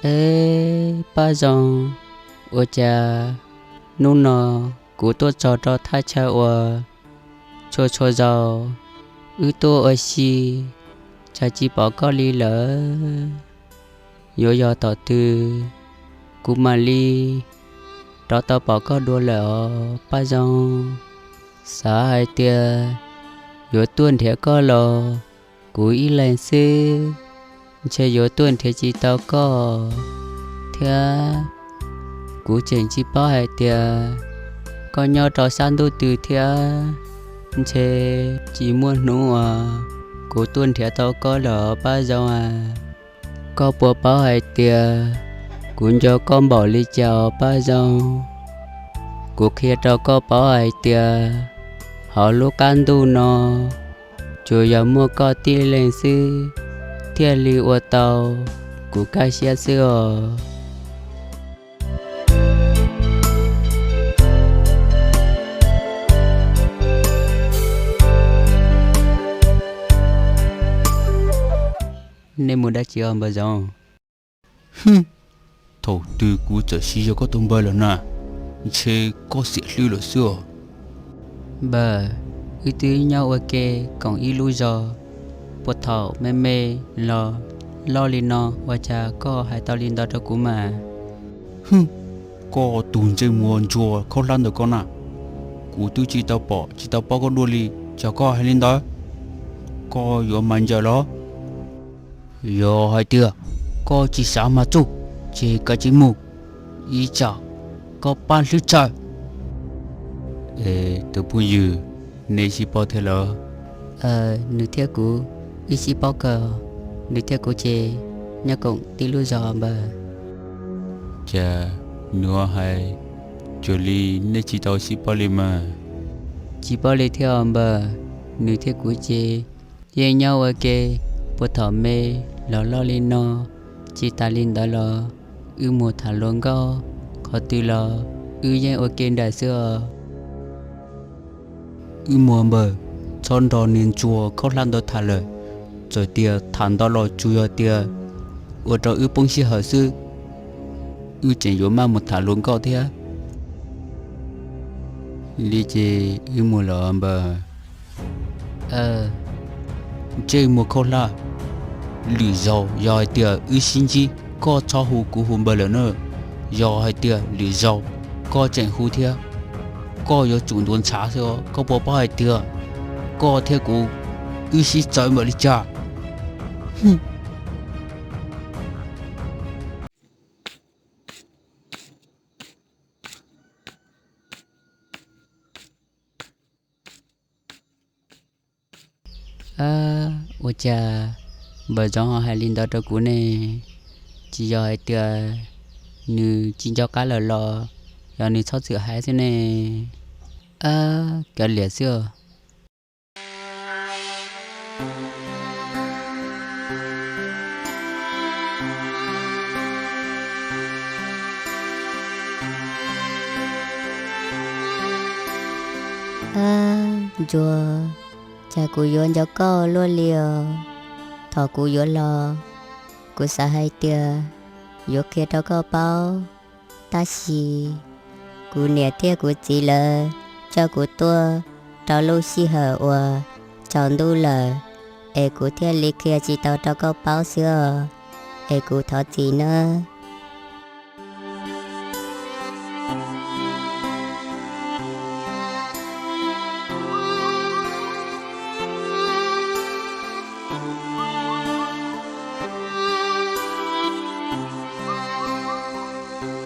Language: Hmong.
Eb Paj Zoo, ua cas hnub no kuv tuaj txog rau thaj chaw uas txhua txhua zaus wb tuaj ua si, cas tsis pom koj li lawm? Yuav yog thaum twg kuv mam li rov tau pom koj dua lawm os Paj Zoo? Xav hais tias yuav tuaj nrhiav koj los kuv ib leeg xwb, ntshe yuav tuaj nrhiav tsis tau koj thiab. Kuv tseem tsis paub hais tias koj nyob rau sab ntuj twg thiab, ntshe tsis muaj hnub uas kuv tuaj nrhiav tau koj lawm os Paj Zoo a. Koj puas paub hais tias kuv nco koj npaum li cas os Paj Zoo? Kuv qhia rau koj paub hais tias hauv lub qab ntuj no tsuas yog muaj koj tib leeg xwb thiaj li ua tau kuv kaj siab xwb os. Nej mus dab tsi os npawg Zoov? Thaum twg kuv txawm siv zog koj tus npawg lawm na, ntshe koj xiam hlwb lawm xwb os. Npawg, wb twb nyob ua ke koom ib lub zos, puag thaum me me los loj li no ua cas koj hais tau li ntawd rau kuv mas? Koj tus ntsej muag ntsuag khaub hlab ntawm koj na, kuv twb tsis tau pom tsis tau paub koj dua li, cas koj hais li ntawd? Koj yuav mas ncaws los? Yog hais tias koj tsis xav mas txuj, ces kav tsij mus, ib tsam koj pab hlwb tshaj. Es tus phooj ywg, nej sib paub thiab los? Nws thiab kuv wb sib paub kawg, nws thiab kuv ces nyob koom tib lub zos npawg. Cas nws hais cuag li nej tsis tau sib paub li mas? Tsis paub li thiab os npawg, nws thiab kuv ces yeej nyob ua ke puag thaum me los loj li no. Tsis tas li ntawd los wb mus tham hluas nkauj qhov twg los wb yeej ua ke nraim xwb os. Wb mus npawg, txhob nrog niag ntsuag khaub hlab ntawd tham lawm. Txawm tias tham ntau los tsuas yog tias ua rau wb poob sij hawm xwb. Wb tseem yuav maj mus tham hluas nkauj thiab. Li ces wb mus los npawg. Ntsej muag khaub hlab, lwm zaus yog hais tias wb sib ntsib koj txhob hu kuv hu npawg lawm na. Yog hais tias lwm zaus koj tseem hu thiab, koj yuav tsum ntuav ntshav xwb os. Koj puas paub hais tias koj thiab kuv wb sib txawv npaum li cas? Ua cas npawg Zoov ho hais li ntawd rau kuv ne? Tsis yog hais tias nws tsis nco qab lawm los yog nws txhob txwm hais xwb ne? Kav liam xwb os. Ab, Ntsuag, cas kuv yuav nco koj luaj li os. Thaum kuv yuav los, kuv xav hais tias yuav qhia rau koj paub, tab sis kuv niam thiab kuv txiv lawv coj kuv tuaj rau lub sij hawm uas tsaus ntuj lawm, es kuv thiaj li qhia tsis tau rau koj paub xwb os. Es kuv thov txim nawb.